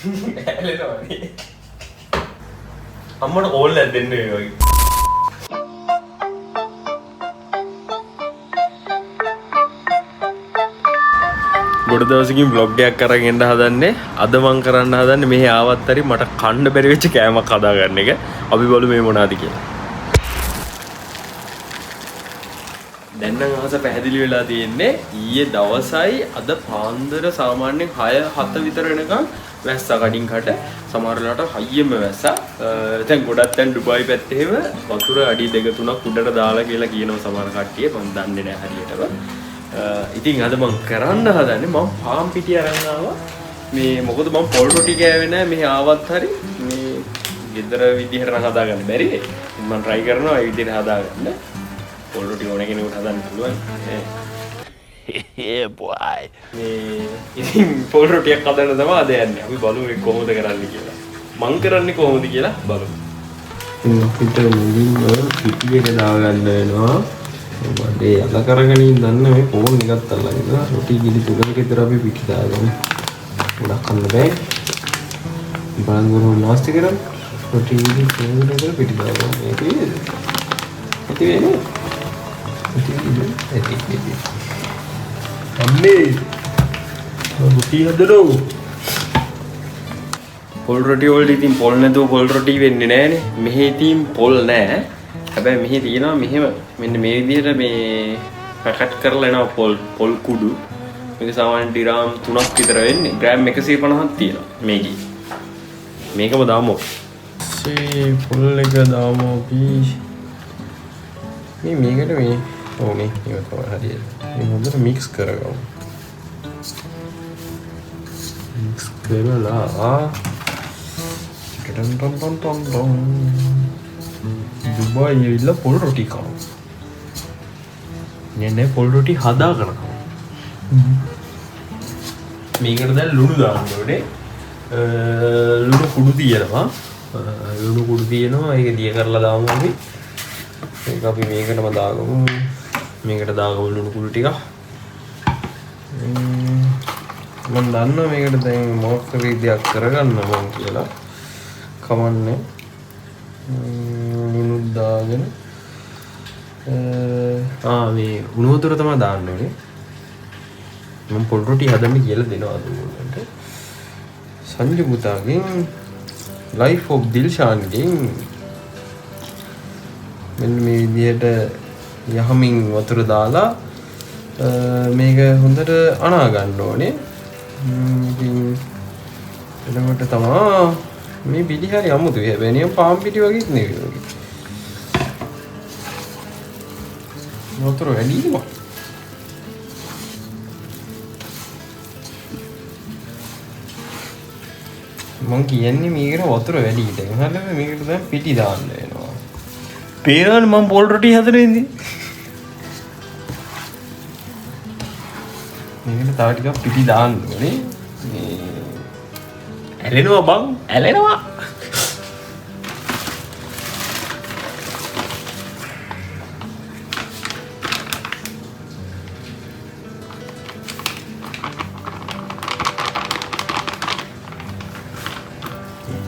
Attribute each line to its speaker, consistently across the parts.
Speaker 1: ඇලෙනවා නේ. අම්මට කෝල් එකක් දෙන්න මේ වගේ. ගොඩ දවසකින් ව්ලොග් එකක් අරන් එන්න හදන්නේ. අද මං කරන්න හදන්නේ මෙහි ආවත් හරි මට කන්න බැරි වෙච්ච කෑමක් හදාගන්න එක. අපි බලමු මේ මොනවද කියලා. දැන් නම් අහස පැහැදිලි වෙලා තියෙන්නේ. ඊයේ දවසයි අද පාන්දර සාමාන්‍යයෙන් 6 7 විතර වෙනකන් වැස්සා කඩින් කට. සමහර වෙලාවට හයියෙම වැස්සා. දැන් ගොඩක් දැන් ඩුබායි පැත්තේ එහෙම වතුර අඩි 2 3ක් උඩට දාලා කියලා කියනවා සමහර කට්ටිය. මං දන්නේ නෑ හරියටම. ඉතින් අද මං කරන්න හදන්නේ මං පාන් පිටි අරන් ආවා. මේ මොකද මං පොල් රොටි කෑවේ නෑ මෙහි ආවත් හරි මේ ගෙදර විදිහට නම් හදාගන්න බැරි නේ. ඉතින් මං try කරනවා ඒ විදිහට හදාගන්න. පොල් රොටි ඕන කෙනෙකුට හදන්න පුළුවන්.
Speaker 2: Yeah, boy.
Speaker 1: මේ ඉතින් පොල් රොටියක් හදන්න තමයි අද යන්නේ. අපි බලමු ඒක කොහොමද කරන්නේ කියලා. මං කරන්නේ කොහොමද කියලා බලමු. ඉතින් අපිට මුලින්ම පිටි එක දාගන්න වෙනවා. බඩේ අල කරගෙන ඉඳන්න මේ ෆෝන් එකත් අල්ලගෙන රොටි ගිලි තුනක විතර අපි පිටි දාගමු. ගොඩක් කන්න බෑ. බලන් ගුරු නාස්ති කරන් රොටි ගිලි තුනක විතර පිටි දාගමු. මේක වේද? ඇති වෙන්නේ? ඇති වෙන්නේ? ඇති ඇති. අම්මේ රොටි හදනෝ. පොල් රොටි වලට ඉතින් පොල් නැතුව පොල් රොටි වෙන්නේ නෑනේ. මෙහෙ ඉතින් පොල් නෑ. හැබැයි මෙහෙ තියෙනවා මෙහෙම මෙන්න මේ විදිහට මේ පැකට් කරලා එනවා පොල් කුඩු. මේක සාමාන්‍ය ඩිරාම් 3ක් විතර වෙන්නේ. ග්‍රෑම් 150ක් තියෙනවා මේකේ. මේකම දාමු. මේ පොල් එක දාමු අපි. මේ මේකට මේ ඕනේ ඒක තමයි හරියට. මේ හොඳට මික්ස් කරගමු. මික්ස් කරලා ටන් ටන් ටන් ටන් ටන් දුබායි ඇවිල්ලා පොල් රොටි කනවා. නෑ නෑ පොල් රොටි හදාගෙන කනවා. මේකට දැන් ලුණු දාන්න ඕනේ. ලුණු කුඩු තියෙනවා. ලුණු කුඩු තියෙනවා. ඒක දිය කරලා දාමු අපි. ඒක අපි මේකටම දාගමු. මේකට දාගමු ලුණු කුඩු ටික. මං දන්නවා මේකට දැන් මොකක් හරි දෙයක් කරගන්න ඕන කියලා. කමන්නේ. ලුණු දාගෙන මේ උණු වතුර තමයි දාන්න ඕනේ. මම පොල් රොටි හදන්න කියලා දෙනවා අද ඕගොල්ලන්ට. සංජු පුතාගෙන් ලයිෆ් ඔෆ් දිල්ෂාන්ගෙන් මෙන්න මේ විදිහට යහමින් වතුර දාලා මේක හොඳට අනා ගන්න ඕනේ. ඉතින් එතකොට තමා මේ පිටි හරි අමුතුයි. හැබැයි නිකන් පාන් පිටි වගේත් නෙවෙයි වගේ. වතුර වැඩි නේ. මං කියන්නේ මේකට වතුර වැඩි දැන්. හරිද? මේකට දැන් පිටි දාන්න වෙනවා. පේනවනේ මං පොල් රොටි හදන ඉතින්. මේකට තව ටිකක් පිටි දාන්න ඕනේ. මේ ඇලෙනවා බං, ඇලෙනවා.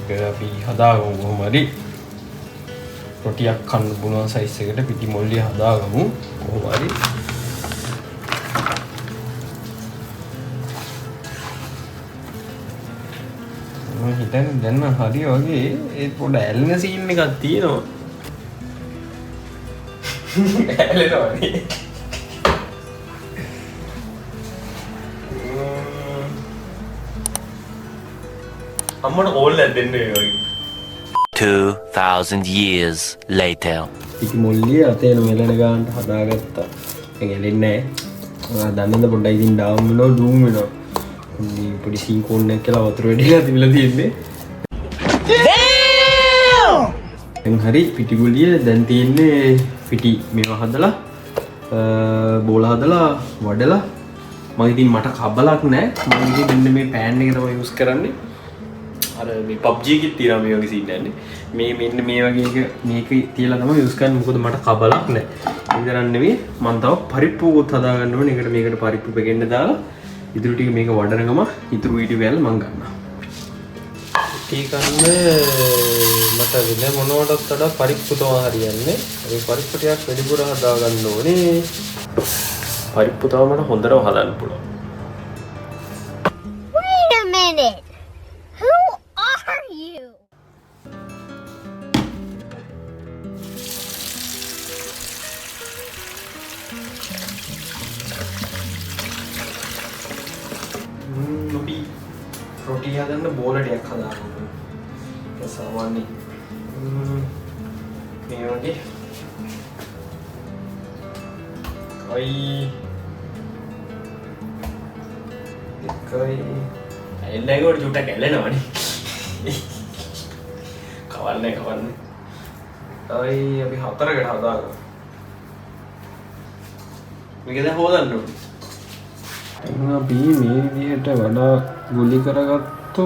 Speaker 1: ඒක අපි හදාගමු කොහොම හරි. රොටියක් කන්න පුළුවන් සයිස් එකට පිටි මොල්ලිය හදාගමු කොහොම හරි. මම හිතන්නේ දැන් නම් හරි වගේ. ඒත් පොඩ ඇලෙන සීන් එකක් තියෙනවා. ඇලෙනවා නේ. අම්මට කෝල් එකක් දෙන්න මේ වගේ.
Speaker 2: 2000 years later.
Speaker 1: පිටි මොල්ලිය අතේන මෙලන ගානට හදාගත්තා. දැන් ඇලෙන්නේ නෑ. ඔයා දන්නද පොඩ්ඩක් ඉතින් ඩවුන් වෙනවා, ඩූම් වෙනවා. පොඩි සීන් කෝන් එකක් කියලා වතුර වැඩිලා තිබිලා තියෙන්නේ. දැන් හරි පිටි ගුලිය දැන් තියෙන්නේ පිටි මේවා හදලා, බෝල හදලා වඩලා. මං ඉතින් මට කබලක් නෑ. මං ඉතින් මෙන්න මේ පෑන් එක තමයි යූස් කරන්නේ. අර මේ PUBG එකෙත් තියෙනවා මේ වගේ සීන් එකක් නේ. මේ මෙන්න මේ වගේ එක මේක තියලා තමයි යූස් කරන්නේ. මොකද මට කබලක් නෑ. ඒ විතරක් නෙවෙයි මං තව පරිප්පුවකුත් හදාගන්න ඕනේ. ඒකට මේකට පරිප්පු පෙගෙන්න දාලා ඉතුරු ටික මේක වඩන ගම ඉතුරු වීඩියෝ වල මං ගන්නවා. රොටි කන්න මට වෙන මොනවටත් වඩා පරිප්පු තමයි හරියන්නේ. අපි පරිප්පු ටිකක් වැඩිපුර හදා ගන්න ඕනේ. පරිප්පු තමයි මට හොඳටම හදන්න පුළුවන්.
Speaker 2: Wait a minute. Who are you?
Speaker 1: අපි රොටි හදන්න බෝල ටිකක් හදාගන්න ඕනේ. ඒක සාමාන්‍යයෙන් මේ වගේ එකයි දෙකයි ඇල්ලගොඩ චුට්ටක් ඇලෙනවනේ. කවන්නේ කවන්නේ. අයි අපි හතරකට හදාගමු. මේක දැන් හොදන්න ඕනේ. අපි මේ විදිහට වඩා ගුලි කරගත්තු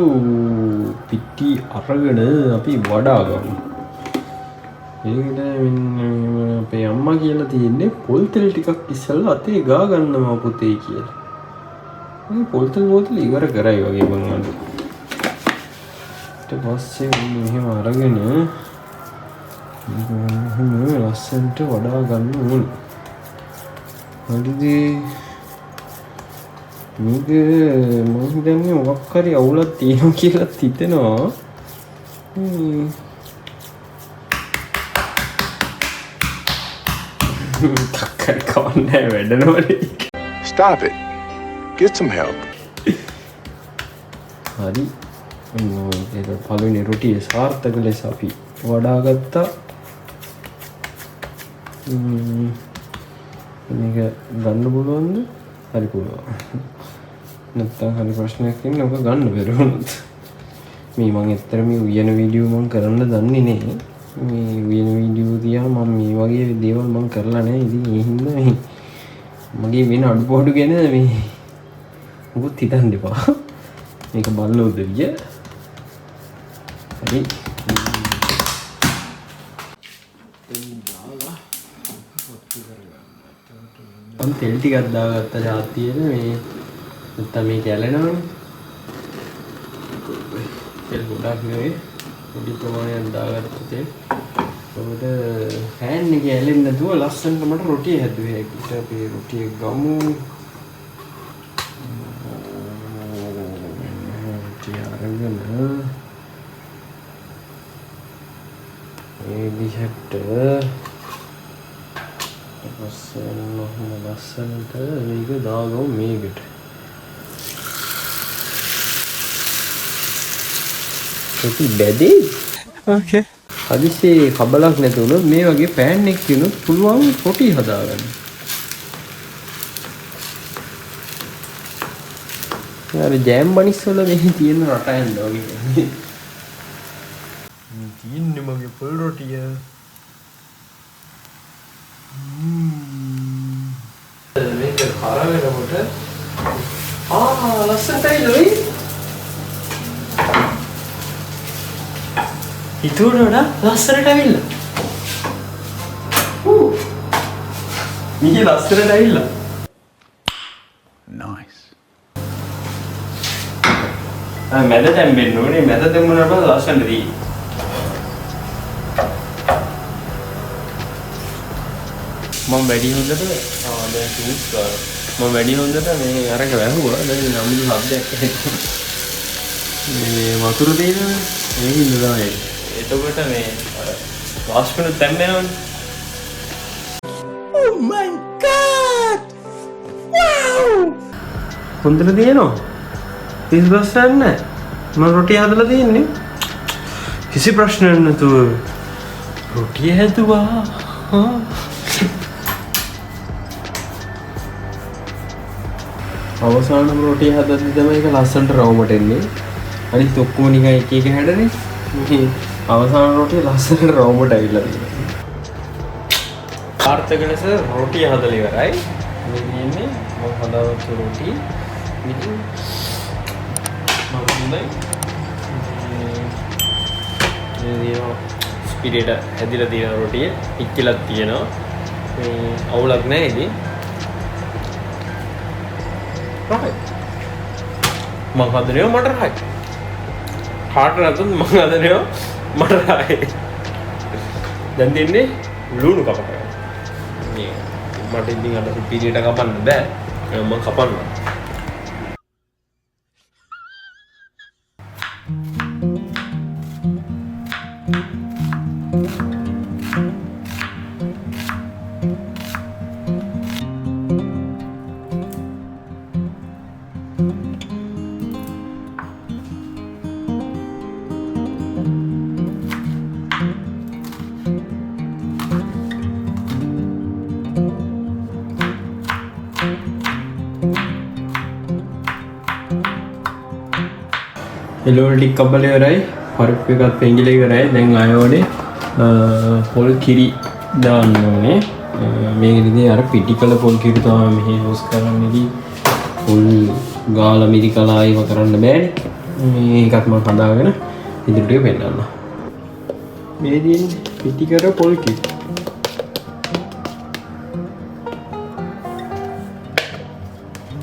Speaker 1: පිටි අරගෙන අපි වඩා ගමු. ඒකට මෙන්න මෙහෙම අපේ අම්මා කියලා තියෙන්නේ පොල් තෙල් ටිකක් ඉස්සෙල්ලා අතේ ගා ගන්නවා පුතේ කියලා. මේ පොල් තෙල් බෝතල ඉවර කරයි වගේ මං අද. ඊට පස්සේ මෙන්න මෙහෙම අරගෙන මෙහෙම ලස්සනට වඩා ගන්න ඕනේ. හරිද? මේක මං හිතන්නේ මොකක් හරි අවුලක් තියෙනවා කියලාත් හිතෙනවා. මොකක් හරි කවන්නේ වැඩනවනේ.
Speaker 3: Stop it. Get some help.
Speaker 1: හරි. ඔන්න ඔය විදිහට පළවෙනි රොටිය සාර්ථක ලෙස අපි වඩාගත්තා. මේක ගන්න පුළුවන්ද? හරි පුළුවන්. නැත්තම් හරි ප්‍රශ්නයක් ඉන්නේ ඔක ගන්න බැරි වුණොත්. මේ මං ඇත්තට මේ උයන වීඩියෝ මං කරන්න දන්නේ නෑ. මේ උයන වීඩියෝ තියා මං මේ වගේ දේවල් මං කරලා නෑ. ඉතින් ඒ හින්දා මේ මගේ වෙන අඩුපාඩු ගැන මේ මොකුත් හිතන්න එපා. මේක බලන උදවිය. හරි. මං තෙල් ටිකක් දාගත්ත ජාතියට මේ නැත්තම් මේක ඇලෙනවනේ. තෙල් ගොඩක් නෙවෙයි පොඩි ප්‍රමාණයක් දාගත්ත තෙල්. එතකොට පෑන් එකේ ඇලෙන්නේ නැතුව ලස්සනට මට රොටිය හැදුවේ හැකි. ඊට අපි රොටිය ගමු. රොටිය අරගෙන මේ විදිහට පස්සේ ඔහොම ලස්සනට මේක දාගමු මේකට. රොටි බැදේ?
Speaker 4: Okay.
Speaker 1: හදිස්සියේ කබලක් නැති වුණොත් මේ වගේ පෑන් එකක් කියනොත් පුළුවන් රොටි හදාගන්න. අර ජෑම් බනිස් වල මේ තියෙන රටයන් වගේ. මේ තියෙන්නේ මගේ පොල් රොටිය. මේක කර වෙනකොට ලස්සනටයි ලොයි. හිතුවට වඩා ලස්සනට ඇවිල්ලා. මීගේ ලස්සනට ඇවිල්ලා.
Speaker 3: Nice.
Speaker 1: මැද තැම්බෙන්න ඕනේ. මැද තැම්බුණාට පස්සේ ලස්සනට තියෙයි. මම වැඩි හොඳට දැන් ටූස් ගන්නවා. මම වැඩි හොඳට මේ අරක වැහුවා. දැන් අමුතු શબ્දයක් ඇහෙනවා. මේ වතුර තියෙනවනේ. ඒ හින්දා තමයි. එතකොට මේ අර වාෂ්පිනුත් තැම්බෙනවනේ.
Speaker 4: Oh my God! Wow!
Speaker 1: හොඳට තියෙනවා. කිසි ප්‍රශ්නයක් නැහැ. මම රොටිය හදලා තියෙන්නේ. කිසි ප්‍රශ්නයක් නැතුව රොටිය හැදුවා. අවසානම රොටිය හදද්දි තමයි ඒක ලස්සනට රවුමට එන්නේ. අනිත් ඔක්කොම නිකන් එක එක හැඩනේ. මේ අවසාන රොටිය ලස්සනට රවුමට ඇවිල්ලා තියෙනවා. සාර්ථක ලෙස රොටිය හදලා ඉවරයි. මේ තියෙන්නේ මම හදාගත්තු රොටි. ඉතින් මම හොඳයි. මේ තියෙනවා ස්පිරිට හැදිලා තියෙන රොටිය. ඉක්කිලක් තියෙනවා. මේ අවුලක් නෑ ඉතින්. රහයි. මං හදනවා මට රහයි. පාට නැතුත් මං හදනවා මට ආයේ. දැන් තියෙන්නේ ලුණු කප ගන්න. මේ මට ඉතින් අර පිළියට කපන්න බෑ. මං කපන්නම්. එළවලු ටික කපලා ඉවරයි. පරිප්පු එකත් පෙඟිලා ඉවරයි. දැන් ආය ඕනේ පොල් කිරි දාන්න ඕනේ. මේකෙදි ඉතින් අර පිටි කළ පොල් කිරි තමයි මෙහි යූස් කරන්නේ. ඉතින් පොල් ගාලා මිරි කළා ඒව කරන්න බෑනේ. මේකත් මම හදාගෙන ඉදිරි ටික පෙන්නන්න. මේ තියෙන්නේ පිටි කර පොල් කිරි.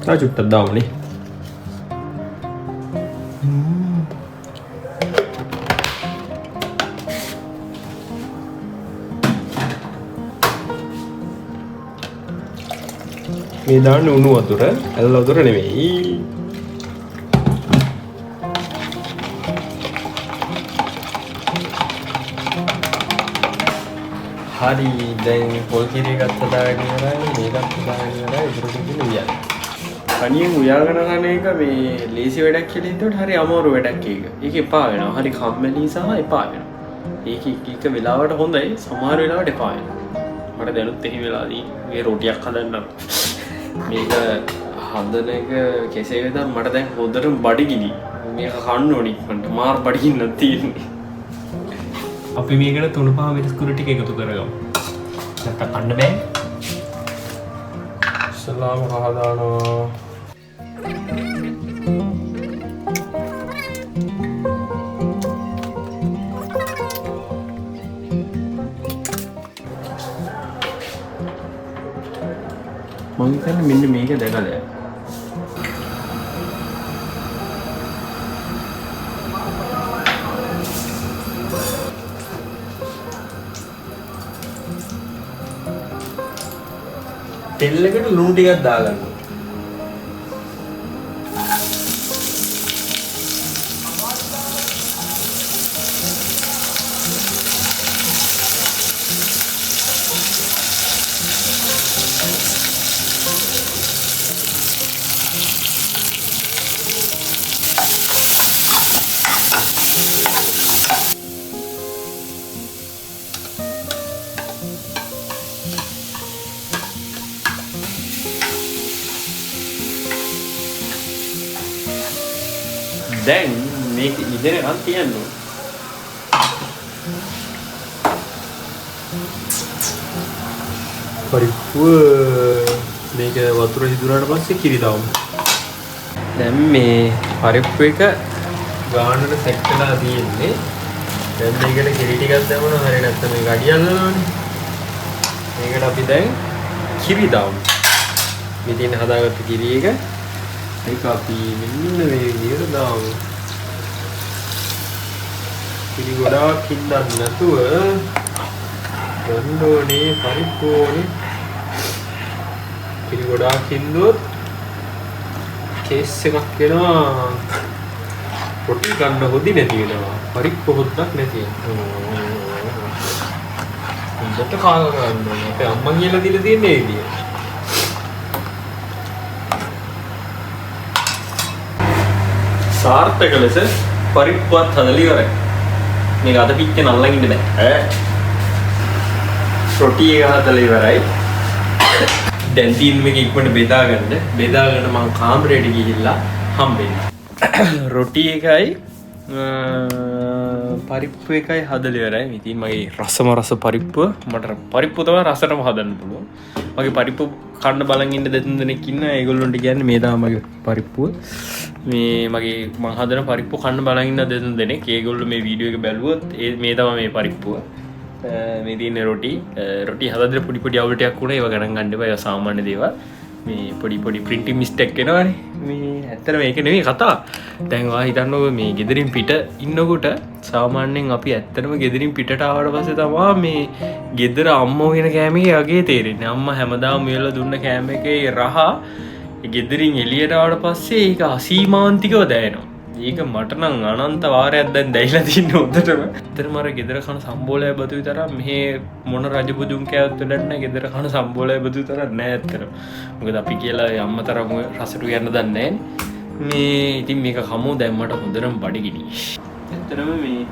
Speaker 1: තව චුට්ටක් දාමුනේ. මේ දාන්න උණු වතුර, ඇල් වතුර නෙමෙයි. හරි, දැන් පොල් කිරි එකත් හදාගෙන ඉවරයි, මේකත් හදාගෙන ඉවරයි. ඉතුරු ටික උයන්න. තනියෙන් උයාගෙන කන එක මේ ලේසි වැඩක් කියලා හිතුවට හරි අමාරු වැඩක් ඒක. ඒක එපා වෙනවා. හරි කම්මැලි සහ එපා වෙනවා. ඒක එක එක වෙලාවට හොඳයි, සමහර වෙලාවට එපා වෙනවා. මට දැනුත් එහෙම වෙලා තියෙන්නේ. මේ රොටියක් හදන්න. මේක හදන එක කෙසේ වෙතත් මට දැන් හොඳටම බඩගිනි. මේක කන්න ඕනි ඉක්මනට. මාර බඩගින්නක් තියෙන්නේ. අපි මේකට තුන පහ මිරිස් කුඩු ටික එකතු කරගමු. නැත්තම් කන්න බෑ. ඉස්සලාම කහ දානවා. මං හිතන්නේ මෙන්න මේක දැකලා ඇති. තෙල් එකට ලුණු ටිකක් දාගන්න. දැන් මේක ඉදෙනකන් තියන්න ඕනේ. පරිප්පුව මේක වතුර හිදුනාට පස්සේ කිරි දාමු. දැන් මේ පරිප්පු එක ගානට සෙට් වෙලා තියෙන්නේ. දැන් මේකට කිරි ටිකක් දැම්මම හරි, නැත්නම් මේක අඩිය අල්ලනවනේ. මේකට අපි දැන් කිරි දාමු. මේ තියෙන හදාගත්ත කිරි එක ඒක අපි මෙන්න මේ විදිහට දාමු. කිරි ගොඩාක් හින්දන්න නැතුව ගන්න ඕනේ පරිප්පු ඕනේ. කිරි ගොඩාක් හින්දුවොත් කේස් එකක් වෙනවා. රොටි ගන්න හොදි නැති වෙනවා. පරිප්පු හොද්දක් නැති වෙනවා. හොඳට කාලා ගන්න ඕනේ. අපේ අම්මා කියලා දීලා තියෙන්නේ ඒ විදිය. සාර්ථක ලෙස පරිප්පුවත් හදලා ඉවරයි. මේක අද පිට්ටෙන් අල්ලන් ඉන්න බෑ. රොටි එක හදලා ඉවරයි. දැන් තියෙන මේක ඉක්මනට බෙදා ගන්න. බෙදාගෙන මං කාමරේට ගිහිල්ලා හම්බෙන්න. රොටි එකයි පරිප්පු එකයි හදලා ඉවරයි. ඉතින් මගේ රසම රස පරිප්පුව මට පරිප්පුව තමයි රසටම හදන්න පුළුවන්. මගේ පරිප්පු කන්න බලන් ඉන්න දෙතුන් දෙනෙක් ඉන්නවා. ඒගොල්ලොන්ට කියන්නේ මේ තමයි මගේ පරිප්පුව. මේ මගේ මං හදන පරිප්පු කන්න බලන් ඉන්න දෙතුන් දෙනෙක්. ඒගොල්ලෝ මේ වීඩියෝ එක බැලුවොත් මේ තමයි මේ පරිප්පුව. මේ තියෙන රොටි. රොටි හදද්දී පොඩි පොඩි අවුල් ටිකක් වුණා. ඒවා ගණන් ගන්න එපා. ඒවා සාමාන්‍ය දේවල්. මේ පොඩි පොඩි ප්‍රින්ටිං මිස්ටේක් එනවනේ. මේ ඇත්තටම ඒක නෙමෙයි කතාව. දැන් ඔයා හිතන්නකෝ මේ ගෙදරින් පිට ඉන්නකොට සාමාන්‍යයෙන් අපි ඇත්තටම ගෙදරින් පිටට ආවට පස්සේ තමා මේ ගෙදර අම්මෝ වෙන කෑම එකේ අගේ තේරෙන්නේ. අම්මා හැමදාම උයලා දුන්න කෑම එකේ රහ ගෙදරින් එළියට ආවට පස්සේ ඒක අසීමාන්තිකව දැනෙනවා. ඒක මට නම් අනන්ත වාරයක් දැන් දැයිලා තින්නේ හොඳටම. ඇත්තටම අර ගෙදර කන සම්බෝලය බතු විතරක් මෙහෙ මොන රජබුදුන් කෑවත් වැඩක් නෑ. ගෙදර කන සම්බෝලය බතු විතරක් නෑ ඇත්තටම. මොකද අපි කියලා ඒ අම්මා තරම් ඔය රසට උයන්න දන්නේ නෑනේ. මේ ඉතින් මේක කමු දැන් මට හොඳටම බඩගිනි. ඇත්තටම මේ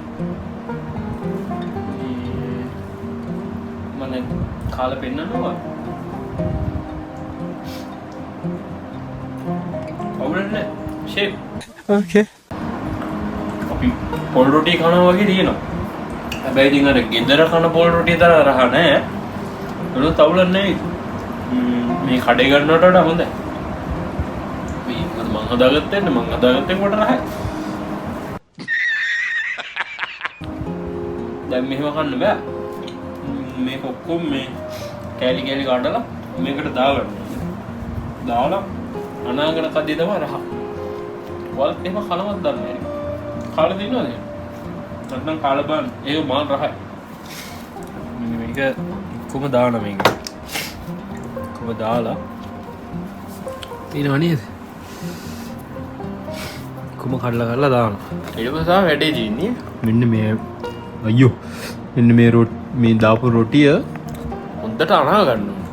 Speaker 1: මම දැන් කාලා පෙන්නනවා. අවුලක් නෑ. ෂේප්.
Speaker 4: Okay.
Speaker 1: අපි පොල් රොටි කනවා වගේ තියෙනවා. හැබැයි ඉතින් අර ගෙදර කන පොල් රොටිය තරම් රහ නෑ. ඒකත් අවුලක් නෑ ඉතින්. මේ කඩේ ගන්නවට වඩා හොඳයි. මේ මොකද මං හදාගත්තේ නේ, මං හදාගත්තේ කොට රහයි. දැන් මෙහෙම කන්න බෑ. මේක ඔක්කොම මේ කෑලි කෑලි කඩලා මේකට දාගන්න. දාලා අනාගන කද්දී තමයි රහ. ඔයාලත් එහෙම කනවත් දන්නේ නෑ. කාලා දිනනවද? නැත්නම් කාලා බලන්න. ඒක මාන් රහයි. මෙන්න මේක ඔක්කොම දාන මේක. ඔක්කොම දාලා තියෙනව නේද? ඔක්කොම කඩලා කඩලා දානවා. ඊට පස්සේ තමයි වැඩේ තියෙන්නේ. මෙන්න මේ අයියෝ මෙන්න මේ මේ දාපු රොටිය හොඳට අනා ගන්න ඕනේ.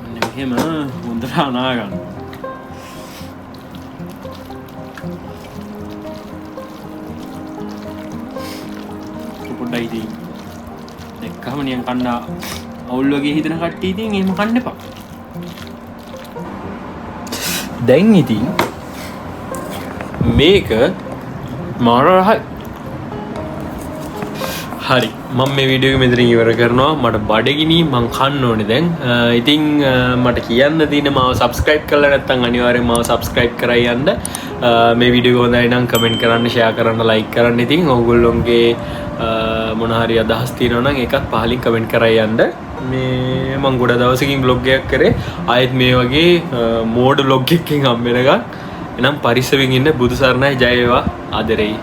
Speaker 1: මෙන්න මෙහෙම හොඳට අනා ගන්න. පොඩ්ඩයි ඉතින් දැක්කම නිකන් කන්න අවුල් වගේ හිතන කට්ටිය ඉතින් එහෙම කන්න එපා. දැන් ඉතින් මේක මාර රහයි. හරි මම මේ වීඩියෝ එක මෙතනින් ඉවර කරනවා. මට බඩගිනි මං කන්න ඕනේ දැන්. ඉතින් මට කියන්න තියෙන මාව සබ්ස්ක්‍රයිබ් කරලා නැත්නම් අනිවාර්යෙන් මාව සබ්ස්ක්‍රයිබ් කරලා යන්න. මේ වීඩියෝ එක හොඳයි නම් කමෙන්ට් කරන්න, ෂෙයා කරන්න, ලයික් කරන්න. ඉතින් ඕගොල්ලොන්ගේ මොන හරි අදහස් තියෙනවා නම් ඒකත් පහලින් කමෙන්ට් කරලා යන්න. මේ මං ගොඩ දවසකින් ව්ලොග් එකක් කරේ. ආයෙත් මේ වගේ මෝඩ ව්ලොග් එකකින් හම්බ වෙනකන් එහෙනම් පරිස්සමෙන් ඉන්න. බුදු සරණයි, ජය වේවා, ආදරෙයි.